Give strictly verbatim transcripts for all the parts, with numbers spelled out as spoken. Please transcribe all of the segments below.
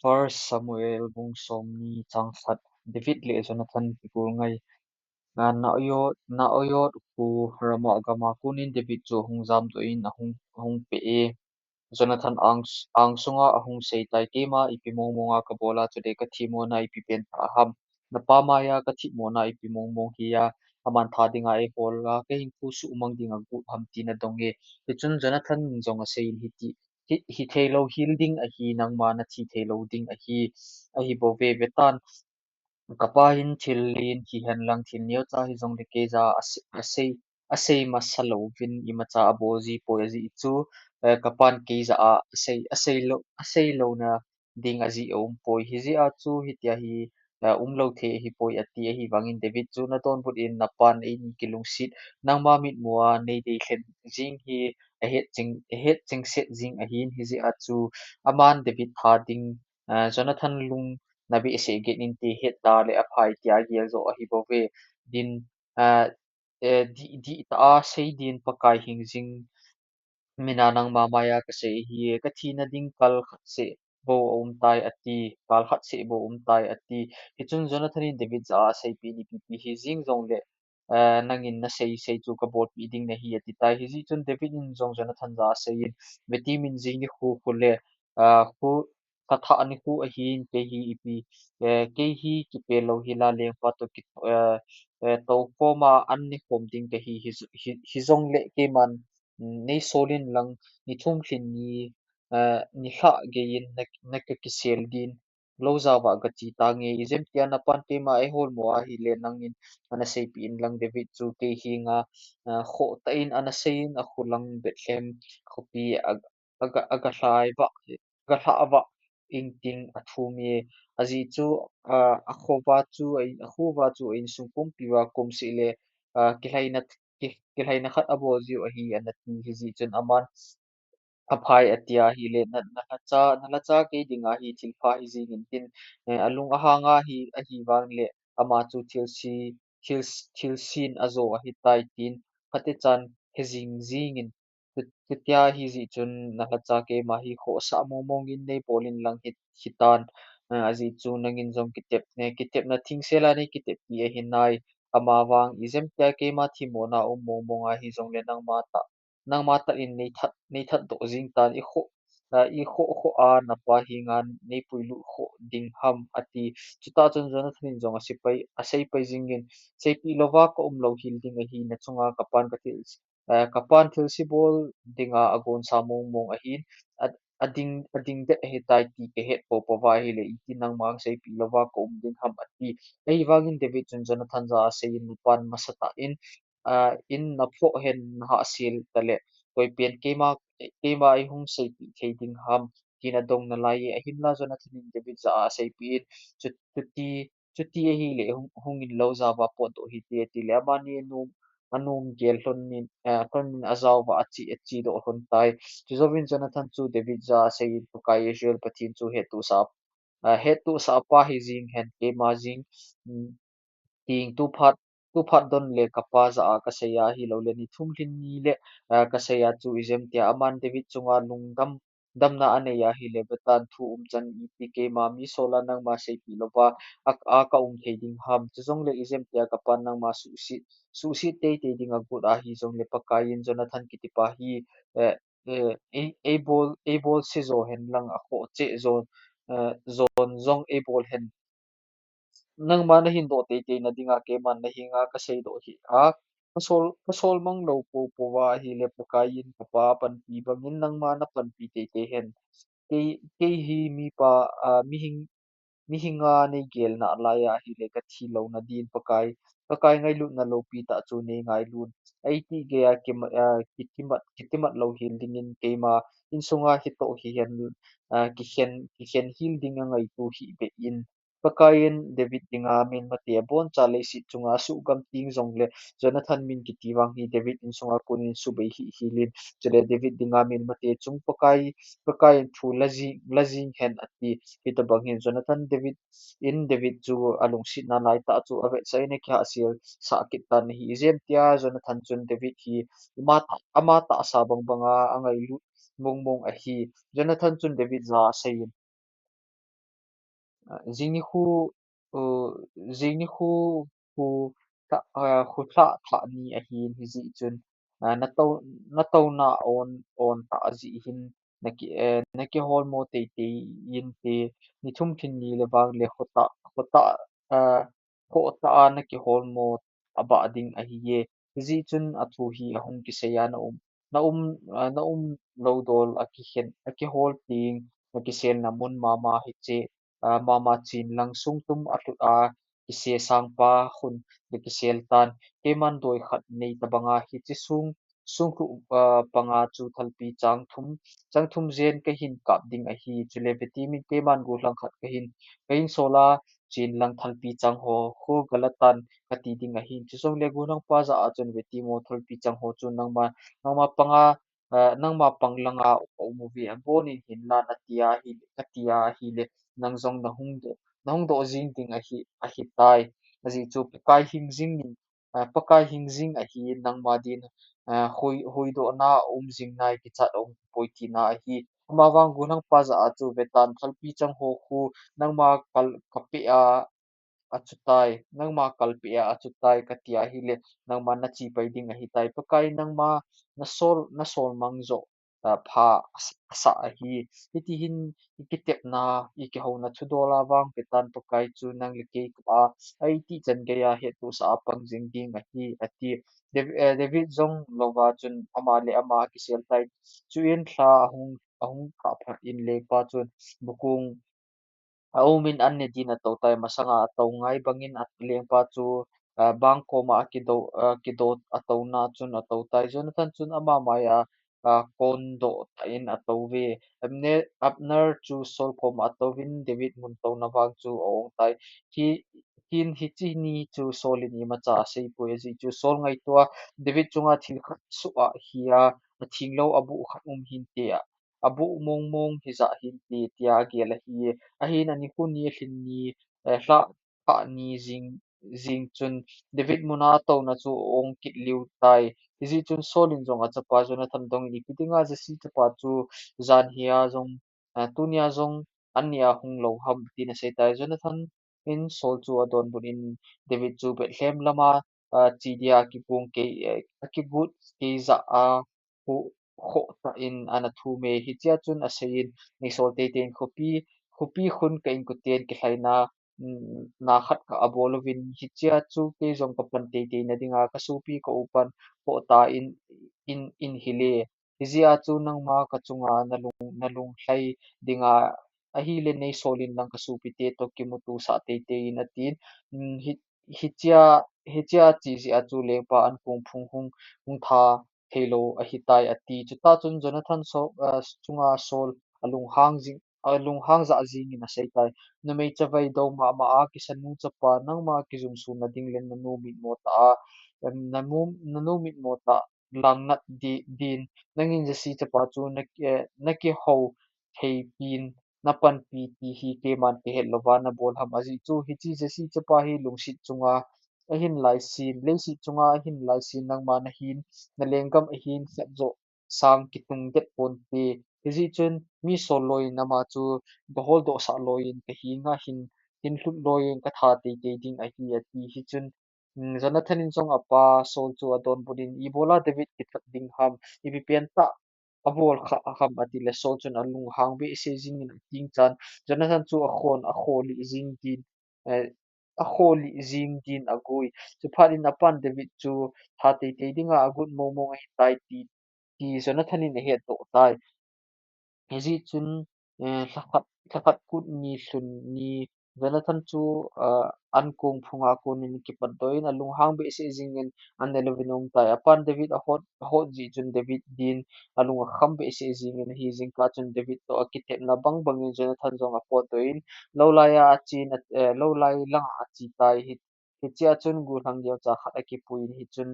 First Samuel bung somni chang khat. David le Jonathan kigol ngai. Na Naioth, Naioth khu Ramah gama konin David chu hung jamdoh in ahung, ahung peh e. Jonathan ang, ang sunga ahung seitai, keima ipi mong monga kabol a, chule kathi mona ipi pentah ham. Napa maiya kathi mona ipi mong mong hi a, aman tha dinga eihol a, kahinkho suhmang ding agot ham tin adong e. Hichun Jonathan in jong aseiyin hiti, hi, hithei lou hel ding ahi, nangma nathi thei lou ding ahi, ahi bou ve, vetan. Kapa hin thil len hihen lang thil neocha hijongle keija a se-, asei, asei masa louvin imacha abol ji poi ajeh chu, eh, kapan keija a asei, asei lou, asei louna ding ajeh aumpoi. Hijeh a chu hitia hi, eh, umlou thei ahipoi ati. Ahivangin David chu nadonbut in napan eini kilungset, nangma mitmua neidei lhen jing hi ahet cheng, ahet chengset jing ahin, hijeh a chu aman David tha ding, eh, Jonathan lung nabehseh get inte, het da le aphai tia gel jo ahi bou ve. Din, eh, eh, di, dihtah a seidin Pakai hingjing mina nangma maiya kasei ahi, kathina ding kal khat seh bou aumtai ati, kal khat seh bou aumtai ati. Hichun Jonathan in David jah a aseipeh in, ipipi hijing jongle, eh, nangin nasei sei chu kabolpeh ding nahi atitai. Hijeh chun David in jong Jonathan jah a aseiyin, veti min jing nikho khu le, eh, khu Thathah nikho ahin, kei hi ipi, eh, kei hi kipel lou hila lengpa toh ki, eh, eh, toukhoma an nekhom ding kahi, hi, hi, hijongle keiman, mm, neisolin lang, ni thum lhin ni, eh, nilhah geiyin na, nakakisel din, lou jaova gache tange, ijemtia napan keima eihol mo ahile nangin ana seipeh in lang, David chu kei henga, eh, khoh tah in ana seiyin, akho lang Bethlehem khopi a, aga, aga lhai vah, aga lhah vah ingting athum e. Ajeh chu, ah, akhova chu, a in, akhova chu a insung pumpi uva kum seh le, ah, kilhaina, ki, kilhaina khat abol jiu ahi, ana ti. Hijeh chun aman aphai atia ahile, na, nalhacha, nalhacha kei dinga hi thilpha hijing intin, eh, alung ahanga hi, ahivang le, ama chu thilse, thil, thilsen ajo ahitai tin, phatechan hejing jingin, chu, chutia hijeh chun nalhacha keima hi khohsah mong mongin neibol in lang hi, hitan, eh, ajeh chu nangin jong kitep, eh, kitepna thingsel'a neikiteppi ahinai, amavang ijemtia keima thimona um mong mong ahijongle nangma tah, nangma tah in neithat, neithat doh jing tan, ikhoh, ah, ikhoh khoh a napa henga neipuilut khoh ding ham ati. Chutah chun Jonathan in jong aseipai, aseipai jingin, seipeh louva kaum lou hel ding ahi, nachunga kapan kathil, eh, kapan thilse bol dinga agonsa mong mong ahin, a, ading, ading det ahitai ti kahet poupouva ahile, iti nangma seipeh louva kaum ding ham ati. Ahivangin David chun Jonathan jah a aseiyin, napan masatah in, ah, in naphoh hen nahahsel tale, koipen keima, keima eihung seipeh thei ding ham, tin adong nalai e. Ahinla Jonathan in David jah a aseipeh in, chu, chuti, chuti ahile hung, hungin lou jaova potdoh hite atile, amani anom, anom gel lhonin, eh, lhonin ajaova ache, achedoh lhon tai. Chujouvin Jonathan chu David jah a aseiyin, Pakai Israel Pathen chu hettohsah, ah, hettohsah pa hijing hen, keima jing, mm, ting tuphat, tuphat don le kapa jah a kasei ahiloule ni thum lhin ni le, ah, kasei a chu ijemtia aman David chunga lungdam, damna anei ahile, vetan thu umchan iti keima mi sol'a nangma seipeh louva a, a kaum thei ding ham, chujongle ijemtia kapan nangma suhset, suhset teitei ding agot ahijongle, Pakaiyin Jonathan kitipa hi, eh, eh, ei, eibol, eibolse jo hen lang, akhoh cheh jo, eh, jon jong eibol hen. Nangma nahin doh teitei na dinga keiman nahenga kaseidoh hi a, kasol, kasol mang lou poupouva ahile, Pakaiyin kapa panpi bangin nangma napanpi teitei hen. Kei, kei hi mipa, ah, mihing, mihinga neigel nalai ahile kathi louna din Pakai, Pakai ngailutna loupitah chu neingailut. Eiti geiya kima, ah, kitimat, kitimat lou hel dingin keima insunga hitoh hihen, ah, kikhen, kikhen hel ding angaito hih behin, Pakaiyin David dinga melmate aboncha leiset chunga asuhgam teng jongle, Jonathan min kiti vang hi David insunga konin subei hih helin, chule David dinga melmate chung Pakai, Pakaiyin thu la jing, la jing hen ati. Hitobang hin Jonathan David in David chu alungsetna laitah chu avetsah in akihahsel sah kit tan ahi. Ijemtia Jonathan chun David hi ama tah, ama tahsa bang banga angailut mong mong ahi. Jonathan chun David jah a aseiyin, Jing nikho, uh, jing nikho khu thah, uh, khu thah thah ni ahin, hijeh chun, uh, natou, natouna on, on tah jeh hin, naki, eh, nakiholmo teitei inte, ni thum thim ni le vang le khotah, khotah, uh, khotah a nakiholmo abah ding ahiye. Hijeh chun athu hi ahung kisei a na um, na um, ah, na um lou dol a kikhen, a kihol teng, na kiselna mun mama hiche, ah, mama chin lang sung tum a lhut a, kise sangpa khun na kisel tan. Keiman doi khat nei tabanga hiche sung, sung khu, ah, panga chu thalpi chang thum, chang thum jen kahin kap ding ahi. Chule vetimin keiman gollhang khat kahin, kahin sol a, chin lang thalpi chang ho khu galatan kati ding ahin. Chujongle gollhang pa jah a chun vetimo thalpi chang ho chu nangma, nangma panga, ah, nangma pang langa um uve, abonin hinlan atia hi, katia ahile, nang jong nahung doh, nahung doh jing ding ahi, ahitai. Ajeh chu Pakai hing jing in, ah, Pakai hing jing ahi, nangma din, ah, hoi, hoidohna um jing nai, kichat um poi tina ahi. Amavang gollhang pa jah a chu vetan thalpi chang ho khu nangma kal, kapeh a, achutai, nangma kalpeh a achutai, katia ahile, nangma nache pai ding ahitai. Pakai nangma nasol, nasol mang joh, ah, pha asa, asa ahi. Hiti hin ikitepna, ikihouna thudol a vang vetan Pakai chu nang le kei kah a, aiti chan geiya hettohsah a pang jing ding ahi, ati. Dav-, eh, David jong louva chun ama le ama akisel tai. Chuin lha ahung, ahung kah phat in lengpa chun bukung a um in an ne din atou tai, masanga atou ngai bangin a lengpa chu, ah, bang koma akido, ah, kido atouna chun atou tai. Jonathan chun ama mai a, ah, kondoh tah in atou ve. Abner, Abner chu Saul koma atouvin David mun touna vang chu a-ong tai. Hi, hin hiche ni chu Saul in imacha asei poi, ajeh chu Saul ngaito a David chunga thil khat soh ahi a, atheng lou abuh khat um hinte a, abuh mong mong hijat hinte tia agel ahi. Ahin anikho ni alhin ni, eh, lha kah ni jing, jing chun David muna atouna chu a-ong kit liu tai. Hijeh chun Saul in jong achapa Jonathan dongin, ipi dinga Jesse chapa chu jan hia jong, ah, tunia jong an nia hung lou ham, tin asei tai. Jonathan in Saul chu adonbut in David chu Bethlehem lama, ah, che dia akigong kei, eh, akigot kei jah a, khu, khoh tah in ana thum e. Hichea chun asei in, nei sol teitei in khopi, khopi khun ka inkoten kilhaina, mm, na khat kah abol uvin, hichea chu kei jong kapan teitei na dinga, kasopi ka upan khoh tah in, in, in hil e. Hijeh a chu nangma kachunga nalung, nalung lhai dinga ahile nei sol in lang kasopite toh kimuto sah teitei in atin. Mm, hi, hichea, hichea che jeh a chu lengpa ankong phung hung, hung tha theilou ahitai ati. Chuta chun Jonathan so, ah, chunga Saul alunghang jing, alunghang jah jingin asei tai. Numei chavai dou mama a kisanu chapa, nangma kijumsuna ding le nanu mitmo tah a, em, nanu, nanu mitmo tah langnat di, din, nangin Jesse chapa chu na, eh, nakihou thei pin, napanpi ti hi keiman kihet louva nabol ham, ajeh chu hiche Jesse chapa hi lungset chunga ahin laisin, leiset chunga ahin laisin, nangma nahin, nalenggam ahin khat joh sang kitung det ponte. Hijeh chun mi sol loi in ama chu gahol doh sah loi in kahenga hin, hin lhut loi in katha teitei ding ahi ati. Hichun, mm, Jonathan in jong apa Saul chu adonbut in, ibola David kithat ding ham, ipi pen tah abol kha ham, atile Saul chun alunghang behseh jingin ating chan, Jonathan chu akhon, akho lih jing din, eh, akho lih jing din agoi. Chuphat in apan David chu tha teitei dinga agot mong mong ahitai ti, ti Jonathan in ahet doh tai. Hijeh chun, eh, lhakhat, lhakhat kut ni lhun ni Jonathan chu, ah, ankong phunga konin kipat doh in alunghang behseh jingin an nelouvin aum tai. Apan David ahot, ahot jeh chun David din alung akham behseh jingin ahi. Jingkah chun David toh akitepna bang bangin Jonathan jong apotdoh in, lou laiya achen, eh, lou lai langa ache tai. Hi, hichea chun gollhang neocha khat akipui in hichun,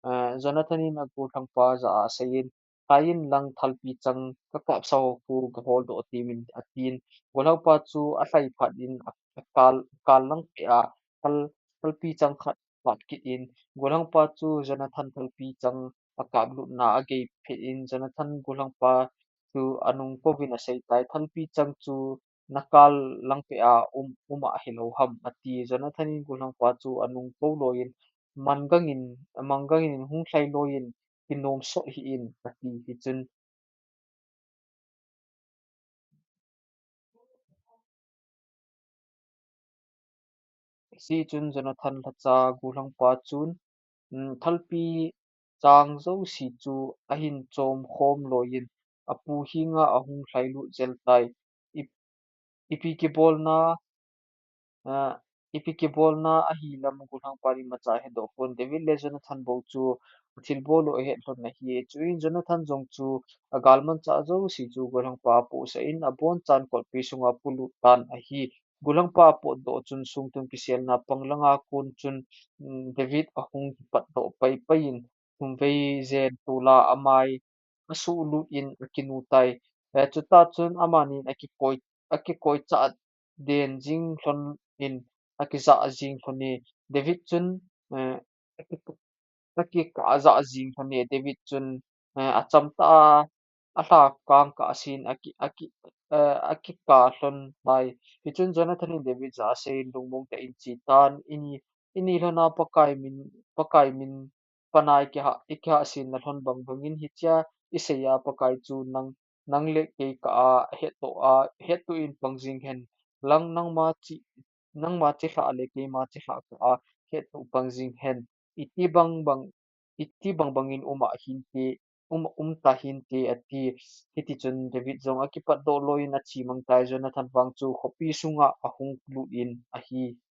eh, Jonathan in agollhangpa jah a asei in, Kain lang thalpi chang kakapsah ho khu gahol doh temin atin. Gollhangpa chu alhai phat in a, akal, akal lang peh a, thal, thalpi chang khat kap kit in, gollhangpa chu Jonathan thalpi chang akaplutna agei phet in, Jonathan gollhangpa chu anung kouvin asei tai, thalpi chang chu nakal lang peh a um, um ahilou ham, ati. Jonathan in gollhangpa chu anung kou loiyin, manggang in, manggang in hung lhai loiyin, kinom sot hih in, ati. Hichun, hichun Jonathan lhacha gollhangpa chun, um, thalpi chang jouse chu ahin chom khom loiyin, apu henga ahung lhailut jel tai. I, ipi kibolna, ah, ipi kibolna ahi lam gollhangpa in imacha ahedoh pon. David le Jonathan bou chu athilbol u ahet lhon ahi. Chuin Jonathan jong chu agalmanchah jouse chu gollhangpa apohsah in abonchan kolpi sunga apolut tan ahi. Gollhangpa apotdoh chun songtun kiselna pang langa kon chun, um, David ahung kipatdoh paipai in, thumvei jen tola amai asuhlut in akinu tai. Eh, chuta chun amanin akikoi, akikoi chah den jing lhon in akijah jing lhon e. David chun, eh, aki, akikah jah jing lhon e. David chun, eh, achamtah a, alha kang kah sin aki, aki, eh, akikah lhon tai. Hichun Jonathan in David jah asei in lungmong tah in ache tan, ini, ini lhona Pakai min, Pakai min pana ikihah, ikihah sel na lhon bang bangin hichea isei a Pakai chu nang, nang le kei kah a hettoh a, hettoh in pang jing hen. Lang nangma chi, nangma chilhah le keima chilhah kah a hettoh pang jing hen. Iti bang bang, iti bang bangin um ahinte, um, um tahinte ati. Hitichun David jong akipatdoh loiyin ache mang tai. Jonathan vang chu khopi sunga ahung lut in ahi.